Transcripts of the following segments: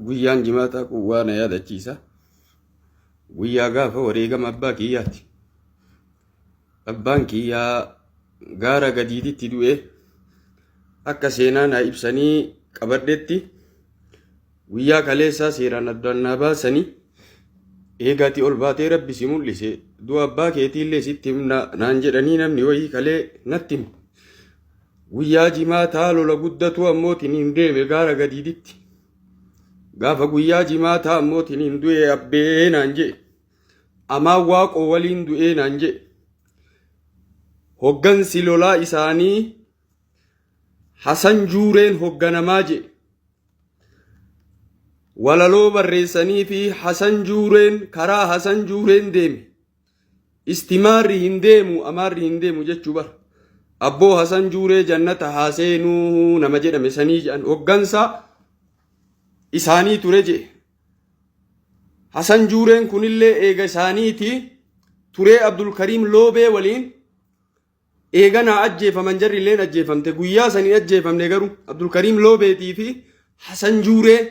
Guyyaan jimaataa kun waa na yaadachiisa. Guyyaa gaafa wareegama abbaa kiyyaati. Abbaan kiyyaa gaara gadiititti du'e akka seenaa naa ibsanii qabadhetti guyyaa kaleessaa seeraan addaan naa baasanii eegaati ol baatee rabbi si mul'ise du'a abbaa keetiillee sitti himna naan jedhanii namni wayii kalee natti hime. Guyyaa jimaataa lola guddatu ammootiin hin deeme gaara gadiiditti. Gaafa guyyaa jimaataa ammootiin hin du'e abbee naan jedhe. Amaan waaqoo waliin du'ee naan jedhe. Hoggansi lolaa isaanii Hasan Juureen hogganamaa jedhe. Walaloo barreessanii fi Hasan Juureen karaa Hasan Juureen deeme. Istimaarri hin deemu amaarri hin deemu jechuu bara. Abboo Hasan Juuree jannata haa seenuu nama jedhame sanii jedhan hoggansa isaanii ture jedhe. Hasan Juureen kunillee eega isaaniiti turee Abdulkariim Loobee waliin eeganaa ajjeefaman jarri illeen ajjeefamte guyyaa sanii ajjeefamne garuu Abdulkariim Loobeetii fi Hasan Juuree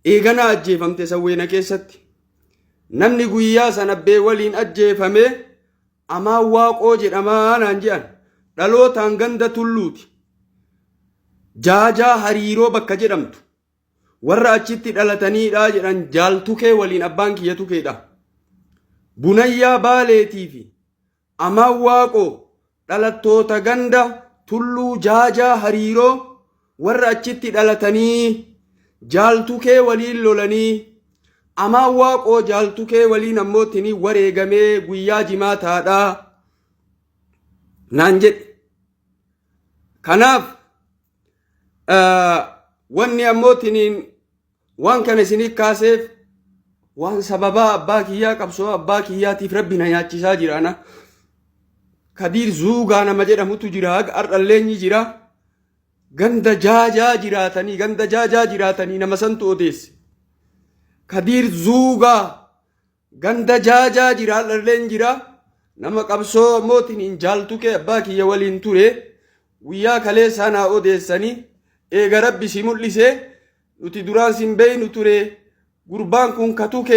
eeganaa ajjeefamte sawweena keessatti. Namni guyyaa san abbee waliin ajjeefame Amaan Waaqoo jedhamaa naan jedhan dhalootaan ganda tulluuti. Jaajaa hariiroo bakka jedhamtu. Warra achitti dhalataniidha jedhan jaal Tukee waliin abbaan kiyya Tukeedha. Bunayyaa Baaleetii fi Amaan Waaqoo dhalattoota ganda Tulluu Jaajaa Hariiroo warra achitti dhalatanii jaal Tukee waliin lolanii Amaan Waaqoo jaal Tukee waliin ammoo tini wareegamee guyyaa jimaataadha naan jedhe. Kanaaf Wanni ammoo tiniin waan kana isinii kaaseef waan sababaa abbaa kiyyaa qabsoo abbaa kiyyaatiif rabbi na nyaachisaa jira ana. Kadiir Zuugaa nama jedhamutu jira haga har'allee ni jira. Ganda jaajaa jiraatanii ganda jaajaa jiraatanii nama santu odeesse. Kadiir Zuugaa Ganda jaajaa jira har'alleen jira. Nama qabsoo mootiin hin jaaltu kee abbaa kiyya waliin ture. Guyyaa kaleessaa naa odeessanii eega rabbi si mul'ise nuti duraan sin beeynu ture. Gurbaan kun katukee.